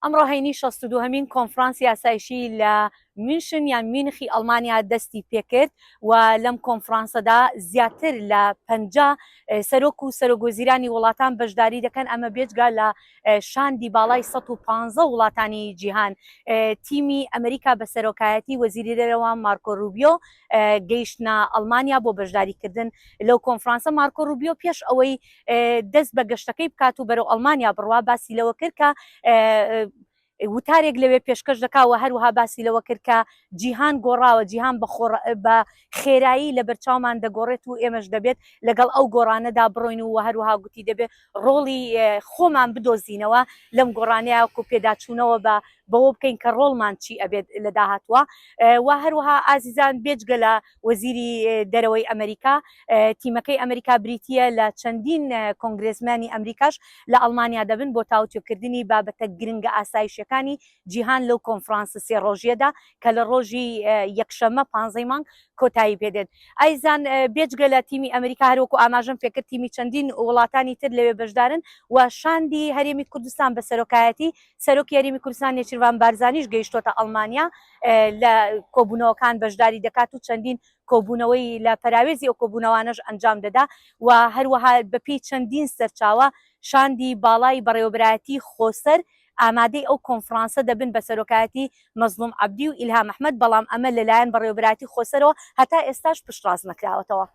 ئەمڕۆ هەینی 62هەمین کۆنفرانسی ئاسایشی لە میونشن یان میونخی ئەڵمانیا دەستی پێکرد و لەم کۆنفرانسەدا زیاتر لە 50 سەرۆک و سەرۆکوەزیرانی وڵاتان بەشداری دەکەن ئەمە بێجگە لە شاندی باڵای 115 وڵاتانی جیهان تیمی ئەمریکا بە سەرۆکایەتی وەزیری دەرەوە مارکۆ روبیۆ گەیشتنە ئەڵمانیا بۆ بەشداریکردن لەو کۆنفرانسە مارکۆ روبیۆ پێش ئەوەی دەست بە گەشتەکەی بکات و بەرەو ئەڵمانیا بڕوا باسی لەوە کرد کە وتارێک لەوێ پێشکەش دەکا و هەروەها باسی لەوە کرد کە جیهان گۆڕاوە جیهان بە خێرایی لە بەرچاومان دەگۆڕێت و ئێمەش دەبێت لەگەڵ ئەو گۆڕانەدا بڕۆین و هەروەها گوتی دەبێت ڕۆڵی خۆمان بدۆزینەوە لەم گۆڕانەیە و پێداچوونەوە بە بەوە بکەین کە ڕۆڵمان چی ئەبێت لە داهاتووە و هەروەها ئازیزان بێجگە لە وەزیری دەرەوەی ئەمریکا تیمەکەی ئەمریکا بریتییە لە چەندین کۆنگرێسمانی ئەمریکاش لە ئەڵمانیا دەبن بۆ تاوتوێکردنی بابەتە گرنگە ئاسایشیەکانی جیهان لەو کۆنفرانسە سێ ڕۆژیەدا کە لە ڕۆژی یەکشەممە پانزەی مانگ کۆتایی پێدێت. ئایزان بێجگە لە تیمی ئەمریکا هەروەکو ئاماژەم پێکرد تیمی چەندین وڵاتانی تر لەوێ بەشدارن و شاندی هەرێمی کوردستان بە سەرۆکایەتی سەرۆکی هەرێمی کوردستان نێچیرڤان بارزانیش گەیشتۆتە ئەڵمانیا لە کۆبوونەوەکان بەشداری دەکات و چەندین کۆبوونەوەی لە پەراوێزی ئەو کۆبوونەوانەش ئەنجام دەدا و هەروەها بەپێی چەندین سەرچاوە شاندی باڵای بەڕێوەبەرایەتی خۆسەر ئامادەی ئەو کۆنفرانسە دەبن بە سەرۆکایەتی مەزڵوم عەبدی و ئیلهام ئەحمەد، بەڵام ئەمە لەلایەن بەڕێوەبەرایەتی خۆسەرەوە هەتا ئێستاش پشتڕاست نەکراوەتەوە.